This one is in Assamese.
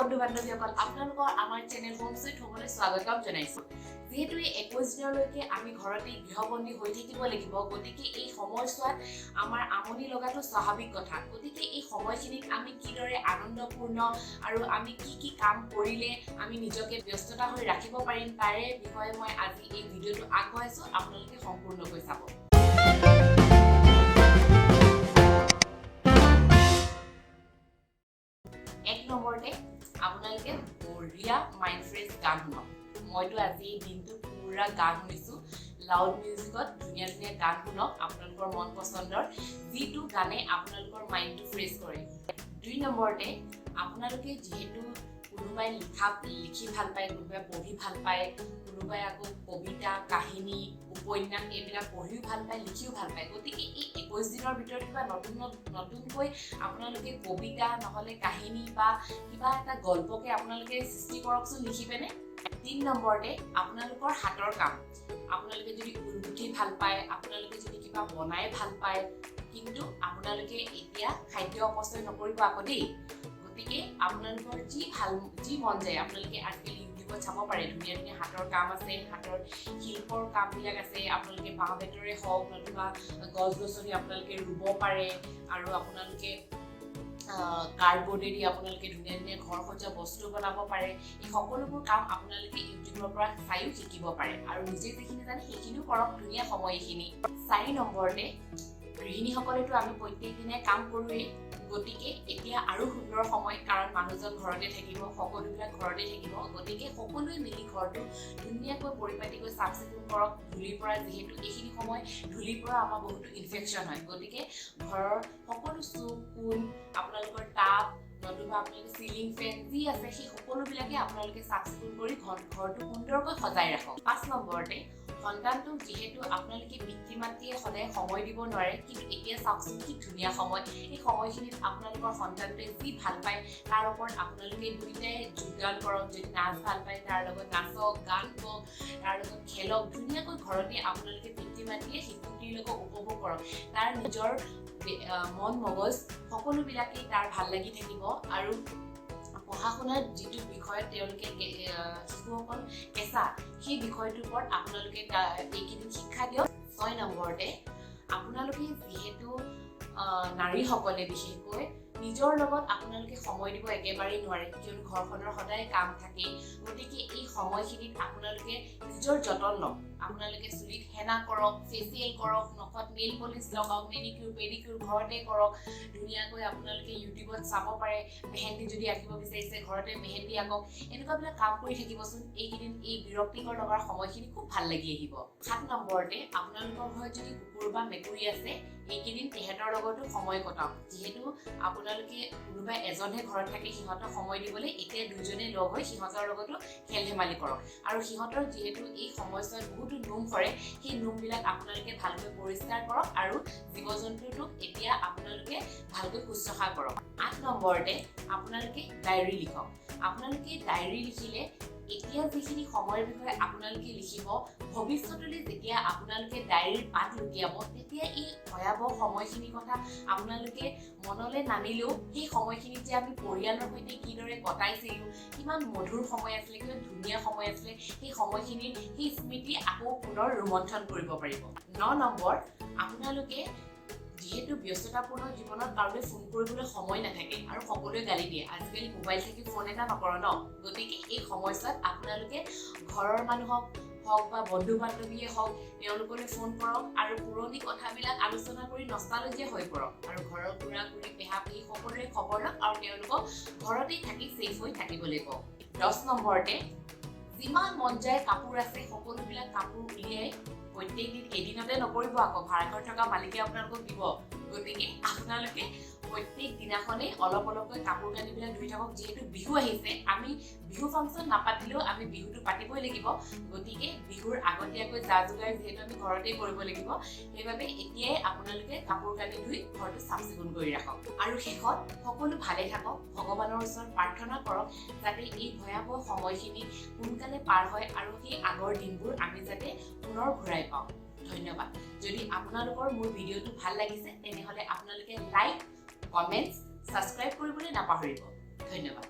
বন্ধু বান্ধৱীসকল, আপোনালোকৰ আমাৰ চেনেল হোম চুইট হোমলৈ স্বাগতম জনাইছোঁ। যিহেতু এই 21 দিনলৈকে আমি ঘৰতে গৃহবন্দী হৈ থাকিব লাগিব, গতিকে এই সময়ছোৱাত আমাৰ আমনি লগাটো স্বাভাৱিক কথা। গতিকে এই সময়খিনিত আমি কিদৰে আনন্দপূৰ্ণ আৰু আমি কি কি কাম কৰিলে আমি নিজকে ব্যস্ততা হৈ ৰাখিব পাৰিম, তাৰে বিষয়ে মই আজি এই ভিডিঅ'টো আগবঢ়াইছোঁ। আপোনালোকে সম্পূৰ্ণকৈ চাব। এক নম্বৰতে আপোনালোকে বঢ়িয়া মাইণ্ড ফ্ৰেছ গান শুনক। মইতো আজি দিনটো পূৰা গান শুনিছোঁ। লাউড মিউজিকত ধুনীয়া ধুনীয়া গান শুনক, আপোনালোকৰ মন পচন্দৰ যিটো গানে আপোনালোকৰ মাইণ্ডটো ফ্ৰেছ কৰে। দুই নম্বৰতে আপোনালোকে যিহেতু কোনোবাই লিখি ভাল পায়, কোনোবাই পঢ়ি ভাল পায়, কোনোবাই আকৌ কবিতা, কাহিনী, উপন্যাস এইবিলাক পঢ়িও ভাল পায়, লিখিও ভাল পায়। গতিকে এই 21 দিনৰ ভিতৰত কিবা নতুন নতুনকৈ আপোনালোকে কবিতা নহ'লে কাহিনী বা কিবা এটা গল্পকে আপোনালোকে সৃষ্টি কৰকচোন লিখি পিনে। তিনি নম্বৰতে আপোনালোকৰ হাতৰ কাম। আপোনালোকে যদি ঊল গুঠি ভাল পায়, আপোনালোকে যদি কিবা বনাই ভাল পায়, কিন্তু আপোনালোকে এতিয়া খাদ্য অপচয় নকৰিব আকৌ দেই। গতিকে আপোনালোকৰ যি মন যায়, আপোনালোকে আজিকালি ইউটিউবত চাব পাৰে, ধুনীয়া ধুনীয়া হাতৰ কাম আছে, হাতৰ শিল্পৰ কামবিলাক আছে। আপোনালোকে বাঁহ বেতৰে হওক নতুবা গছ গছনি আপোনালোকে ৰুব পাৰে আৰু আপোনালোকে কাৰ্ডবৰ্ডেদি আপোনালোকে ধুনীয়া ধুনীয়া ঘৰ সজোৱা বস্তু বনাব পাৰে। এই সকলোবোৰ কাম আপোনালোকে ইউটিউবৰ পৰা চায়ো শিকিব পাৰে আৰু নিজে যিখিনি জানে সেইখিনিও কৰক। ধুনীয়া সময় এইখিনি। চাৰি নম্বৰতে গৃহিণীসকলেতো আমি প্ৰত্যেক দিনাই কাম কৰোঁৱেই। গতিকে এতিয়া আৰু সুন্দৰ সময়, কাৰণ মানুহজন ঘৰতে থাকিব, সকলোবিলাক ঘৰতে থাকিব। গতিকে সকলোৱে মিলি ঘৰটো ধুনীয়াকৈ পৰিপাটিকৈ চাফ চিকুণ কৰক। ধূলিৰ পৰা, যিহেতু এইখিনি সময় ধূলিৰ পৰা আমাৰ বহুতো ইনফেকশ্যন হয়, গতিকে ঘৰৰ সকলো চুক কোণ, আপোনালোকৰ টাব নতুবা আপোনালোকে চিলিং ফেন যি আছে, সেই সকলোবিলাকে আপোনালোকে চাফ চিকুণ কৰি ঘৰটো সুন্দৰকৈ সজাই ৰাখক। পাঁচ নম্বৰতে সন্তানটোক যিহেতু আপোনালোকে পিতৃ মাতৃয়ে সদায় সময় দিব নোৱাৰে, কিন্তু এতিয়া চাওকচোন কি ধুনীয়া সময়। এই সময়খিনিত আপোনালোকৰ সন্তানটোৱে যি ভাল পায়, তাৰ ওপৰত আপোনালোকে দুয়োটাই যোগদান কৰক। যদি নাচ ভাল পায়, তাৰ লগত নাচক, গান গাওক, তাৰ লগত খেলক। ধুনীয়াকৈ ঘৰতে আপোনালোকে পিতৃ মাতৃয়ে শিশুটিৰ লগত উপভোগ কৰক। তাৰ নিজৰ মন মগজ সকলোবিলাকেই তাৰ ভাল লাগি থাকিব আৰু পঢ়া শুনাত যিটো বিষয়ত তেওঁলোকে শিশুসকল কেঁচা, সেই বিষয়টোৰ ওপৰত আপোনালোকে এইকেইদিন শিক্ষা দিয়ক। ছয় নম্বৰতে আপোনালোকে যিহেতু নাৰীসকলে বিশেষকৈ নিজৰ লগত আপোনালোকে সময় দিব একেবাৰেই নোৱাৰে, কিয়নো ঘৰখনৰ সদায় কাম থাকে। গতিকে এই সময়খিনিত আপোনালোকে নিজৰ যতন লওক। আপোনালোকে চুলিত হেনা কৰক, ফেচিয়েল কৰক, নখত নেইল পলিচ লগাওক, মেনিকিউৰ পেডিকিউৰ ঘৰতে কৰক। ধুনীয়াকৈ আপোনালোকে ইউটিউবত চাব পাৰে। মেহেন্দি যদি আঁকিব বিচাৰিছে, ঘৰতে মেহেন্দি আঁকক। এনেকুৱাবিলাক কাম কৰি থাকিবচোন এইকেইদিন। এই বিৰক্তিকৰ লগাৰ সময়খিনি খুব ভাল লাগি আহিব। সাত নম্বৰতে আপোনালোকৰ ঘৰত যদি কুকুৰ বা মেকুৰী আছে, এইকেইদিন তেহেঁতৰ লগতো সময় কটাওক। যিহেতু আপোনালোকে কোনোবা এজনহে ঘৰত থাকে সিহঁতক সময় দিবলৈ, এতিয়া দুজনে লগ হৈ সিহঁতৰ লগতো খেল ধেমালি কৰক। আৰু সিহঁতৰ যিহেতু এই সময়ছোৱাত বহুতো নোম সৰে, সেই নোমবিলাক আপোনালোকে ভালকৈ পৰিষ্কাৰ কৰক আৰু জীৱ জন্তুটোক এতিয়া আপোনালোকে ভালকৈ শুশ্ৰূষা কৰক। আঠ নম্বৰতে আপোনালোকে ডায়েৰী লিখক। আপোনালোকে ডায়েৰী লিখিলে এতিয়া যিখিনি সময়ৰ বিষয়ে আপোনালোকে লিখিব, ভৱিষ্যতলৈ যেতিয়া আপোনালোকে ডায়েৰীৰ পাত লুটিয়াব, তেতিয়া এই ভয়াৱহ সময়খিনিৰ কথা আপোনালোকে মনলৈ নানিলেও সেই সময়খিনিত যে আমি পৰিয়ালৰ সৈতে কিদৰে কটাইছিলোঁ, কিমান মধুৰ সময় আছিলে, কিমান ধুনীয়া সময় আছিলে, সেই সময়খিনিৰ সেই স্মৃতি আকৌ পুনৰ ৰোমন্থন কৰিব পাৰিব। ন নম্বৰ, আপোনালোকে যিহেতু ব্যস্ততাপূৰ্ণ জীৱনত কাৰোলৈ ফোন কৰিবলৈ সময় নাথাকে আৰু সকলোৱে গালি দিয়ে, আজিকালি মোবাইল থাকি ফোন এটা নকৰ ন। গতিকে এই সময়ছোৱাত আপোনালোকে ঘৰৰ মানুহক হওক বা বন্ধু বান্ধৱীয়ে হওক, তেওঁলোকলৈ ফোন কৰক আৰু পুৰণি কথাবিলাক আলোচনা কৰি নষ্টালজিয়া হৈ পৰক আৰু ঘৰৰ খুৰা খুৰী, পেহা পেহী সকলোৰে খবৰ লওক আৰু তেওঁলোকক ঘৰতেই থাকি ছেফ হৈ থাকিবলৈ কওক। 10 নম্বৰতে যিমান মন যায় কাপোৰ আছে, সকলোবিলাক কাপোৰ উলিয়াই প্ৰত্যেক দিন, এদিনতে নকৰিব আকৌ, ভাড়াঘৰত থকা মালিকে আপোনালোকক দিব। গতিকে আপোনালোকে প্ৰত্যেক দিনাখনেই অলপ অলপকৈ কাপোৰ কানিবিলাক ধুই থাকক। যিহেতু বিহু আহিছে, আমি বিহু ফাংচন নাপাতিলেও আমি বিহুটো পাতিবই লাগিব। গতিকে বিহুৰ আগতীয়াকৈ যা যোগাৰ যিহেতু আমি ঘৰতেই কৰিব লাগিব, সেইবাবে এতিয়াই আপোনালোকে কাপোৰ কানি ধুই ঘৰটো চাফ চিকুণ কৰি ৰাখক। আৰু শেষত সকলো ভালে থাকক, ভগৱানৰ ওচৰত প্ৰাৰ্থনা কৰক, যাতে এই ভয়াৱহ সময়খিনি সোনকালে পাৰ হয় আৰু সেই আগৰ দিনবোৰ আমি যাতে পুনৰ ঘূৰাই পাওঁ। ধন্যবাদ। যদি আপোনালোকৰ মোৰ ভিডিঅ'টো ভাল লাগিছে, তেনেহ'লে আপোনালোকে লাইক, কমেণ্টছ, ছাবস্ক্ৰাইব কৰিবলৈ নাপাহৰিব। ধন্যবাদ।